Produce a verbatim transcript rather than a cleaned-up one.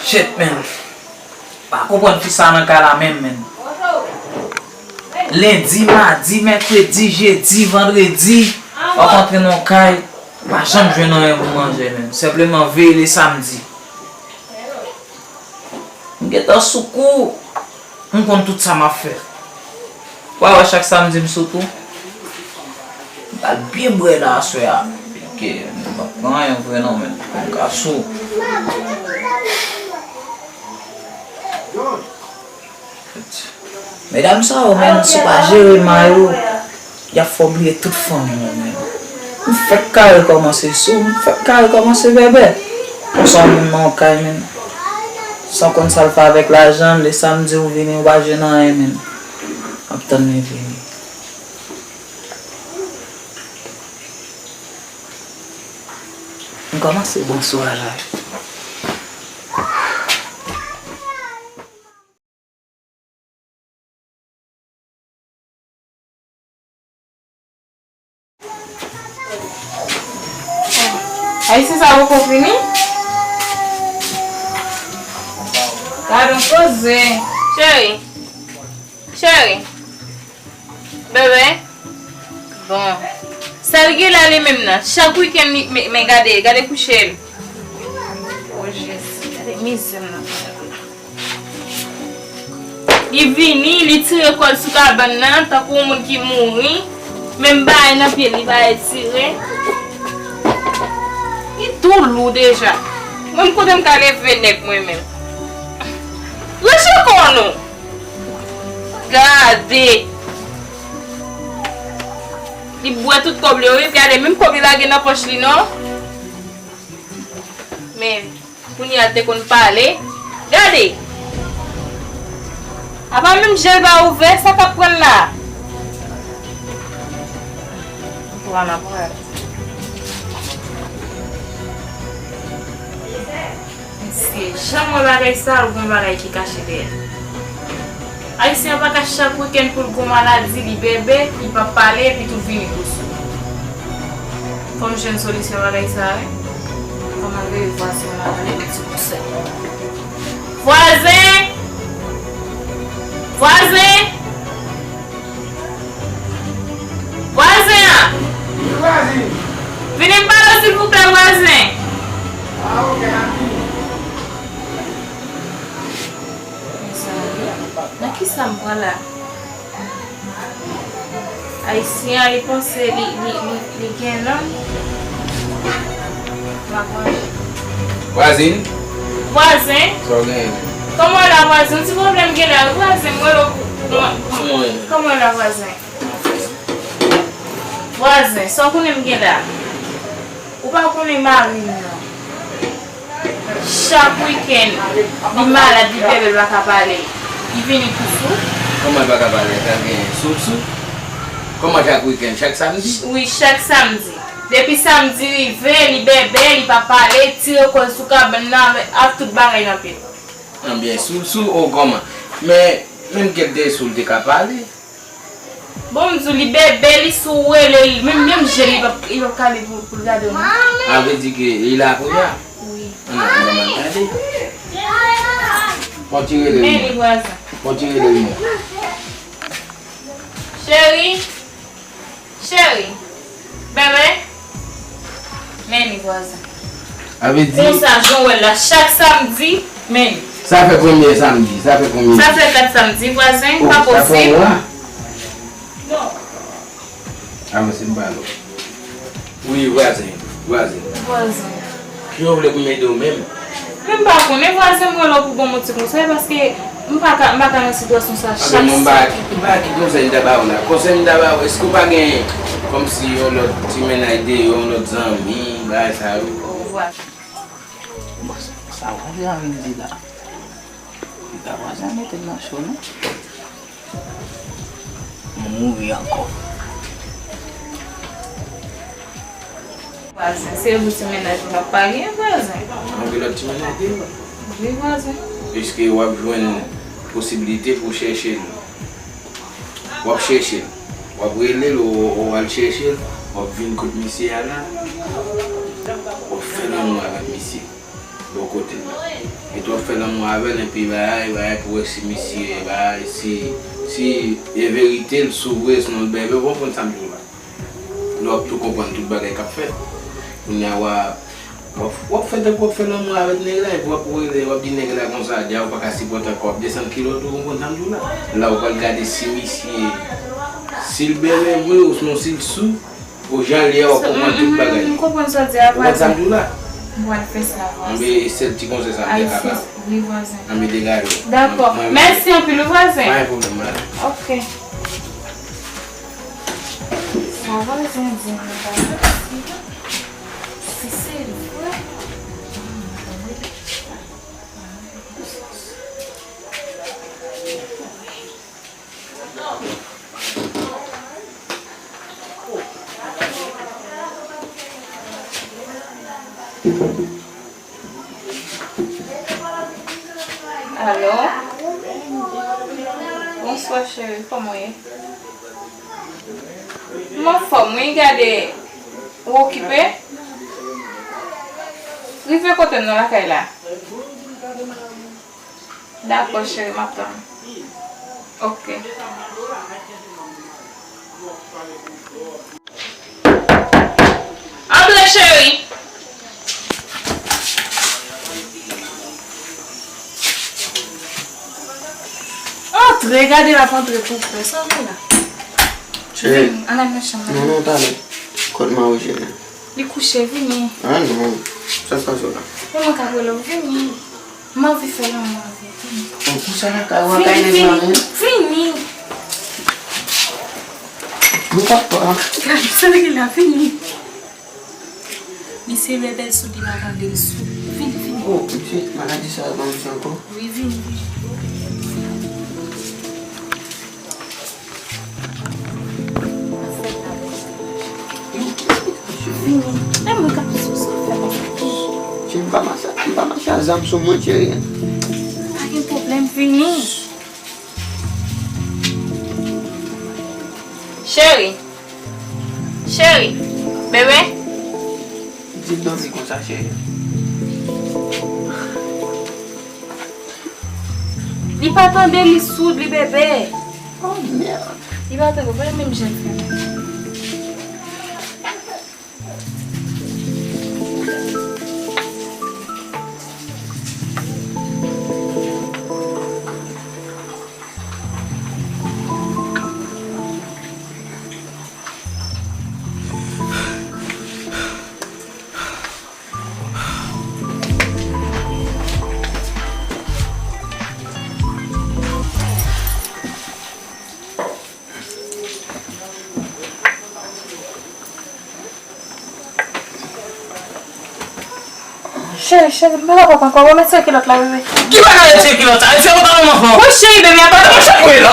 Shit, man. Pa konprann fi sa nan kay la menm, man. Lendi, madi, mèkredi, jedi, vandredi, w ap antre nan kay, pa janm jwenn anyen pou manje, man. Senpleman veye le samdi. M gentan sou kou. M konn tout sa m ap fè. W a wè chak samdi m sou kou. M pral byen bwè la aswè a. Ke m p ap pran anyen vre non, men m ka sou. Medam sa yo, men si w pa jere may ou, y ap fè w bliye tout fanmi w, men. M fèk ka rekòmanse sou, m fèk ka rekòmanse bèbè. Konsa w menm nan yon kay, men. San konn sa l fè avèk lajan l, le samdi ou vini, ou pa jwenn anyen, men. M ap tann li vini. M kòmanse bonswa la. Ayisyen sa poko fini? Gad on koze. Cheri. Cheri. Bebe. Bon. Sa l gen la li menm nan. Chak wikenn li, men, men gade, gade kouche l. O Jezi, gade mizè m nan. Li vini, li tire kò l sou kabann nan, tankou yon moun ki mouri. Menm bagay nan pye l, li pa retire. Li tou lou deja. Mwen, kote m ka leve nèg mwen menm? Rache kò nou! Gade! Li bwè tout kòb li yo, wi. Gade, menm kòb li lage nan pòch li, non. Men, kounye a l te konn pale. Gade! Apa menm je l pa ouvè, sa k ap pran l la? Vwala, vwala. Mesye, jan m wè bagay sa, ou gen bagay ki kache dèyè l. Ayisyen an pa ka chak wikenn pou l gon maladi, li bèbè, li pa pale, epi tou vini pou sou. Fò m jwenn solisyon bagay sa a, wi. Fò m al rele vwazen an, ale yon ti konsèy. Vwazen! Vwazen! Vwazen an! Wi, vwazin. Vini m pale w, silvouplè, vwazen. Ah, ok, n ap vini. Mezanmi, nan kisa m pran la? Ayisyen an, li panse li, li, li, li gen lang. M ap manje. Vwazin. Vwazen. Sa w genyen? Kòman w la, vwazen? Yon ti pwoblèm gen la, wi, vwazen. Mwen, mwen, kòman w la, vwazen? Vwazen, sa w konnen m gen la? Ou pa konnen mari m nan. Chak wikenn, li malad, li bèbè, li pa ka pale. Li vini pou sou. Kòman l pa ka pale? Sa genyen? Sou, sou? Kòman chak wikenn? Chak samdi? Wi, chak samdi. Depi samdi rive, li bèbè, li pa pale, tire kò l sou kabann nan avè-, ak tout bagay nan pye l. Anbyen, sou, sou, o, kòman? Men, menm kèk de sou l te ka pale. Bon, m di w, li bèbè, li sou rele l, menm, menm je l, li p ap, li p ap kale pou, pou l gade w, non. Sa vle di ke li la kounye a? Wi. An, an, an, gade. Fò ti rele l. Men li vwazen. Fò ti rele l, men. Cheri. Cheri. Bèbè. Men li vwazen. Sa vle di. Konsa, jan w wè l la, chak samdi, men. Sa fè konbyen samdi? Sa fè konbyen? Sa fè kat samdi, vwazen, oh, pa sa fè posib. Yon mwa? Avanse m pale w. Wi, vwazen, vwazen. Vwazen. Kijan w vle pou m ede w menm? Men m pa konnen, vwazen, m rele w pou ban m yon ti konsèy, paske m pa ka, m pa ka nan sitiyasyon sa chak semèn. Mwen m pa, m pa ki konsèy m ta ba w la. Konsèy m ta ba w, èske w pa gen kòmsi yon lòt ti mennaj deyò, yon lòt zanmi, bagay sa yo? Bon, sa vwazen an vin di la. Li pa vwazen an mete m nan cho, non. M mouri ankò. Vwazen, se yon ti mennaj m ap pale, vwazen. Anvi lòt ti mennaj deyò? Wi, vwazen. Piske w ap jwenn posiblite pou w chèche l. W ap chèche l. W ap rele l, ou, ou al chèche l, w ap vin kot misye a la. W ap fè lanmou avèk misye. Bò kote l la. Epi w ap fè lanmou avè l, epi bagay, bagay pou wè si misye, bagay, si, si e verite l sou vre, sinon l bèbè, w konprann sa m di w la. Lè w ap tou konprann tout bagay k ap fèt. Kounye a w a, w ap, w ap fè tankou w ap fè lanmou avèk nèg la, epi w ap rele, w ap di nèg la konsa, dja ou pa ka sipòte ankò, w ap desann kilo tou, w konprann sa m di w la. La ou pral gade si misye, si l bèbè vre, osnon si l sou, ou jan l ye a, w ap konprann tout bagay. M konprann sa w di a, vwazen. Ou konprann sa m di w la? M pral fè sa, vwazen. Anben, e sèl ti konsèy sa m te ka ba w. Wi, vwazen. Anben, degaje w. Dakò. Mèsi anpil, wi, vwazen. Pa gen pwoblèm, vwazen. Ok. Sa vwazen di m nan pa santi. Si se vre. Alo? Bonswa, cheri, kòman w ye? M anfòm, wi, gade, ou okipe? Rive kote m nan lakay la. Dakò, cheri, m ap tann ou. Ok. Antre, cheri. Antre, gade l ap antre tou frè. Sa w fè la? Cheri. Vin, al nan chanm nan. Non, non, talè. Kot mari w, cheri? Li kouche, vini. Ah non, sa k pase w la? Manman ka rele w, vini. M anvi fè lanmou avè w, vini. Bon, pou sa la ka, w a kay nèg la menm? Vini, vini. Mwen pa pa. Gade, sa nèg la, vini. Misye bèbè sou li, madanm li sou. Vini, vini. Oh, misye, maladi sa a ban misye ankò? Wi, vini, vini. Vini. E mwen k ap sou sa fè konsa. Cheri, m pa mache, m pa mache a zam sou mwen, cheri. Pa gen pwoblèm, vini. Cheri. Cheri. Bebe. Di m dòmi konsa, cheri. Li pa tande, li soud, li bebe. Oh, merde. Li pa tande, gade menm jan l fè. Cheri, cheri, m pa kapab ankò. Bon, retire kilòt la, bebe. Ki bagay retire kilòt sa? Retire pantalon m ankò. Wi, cheri, bebe, a pa... Gade mwen chat mwen la.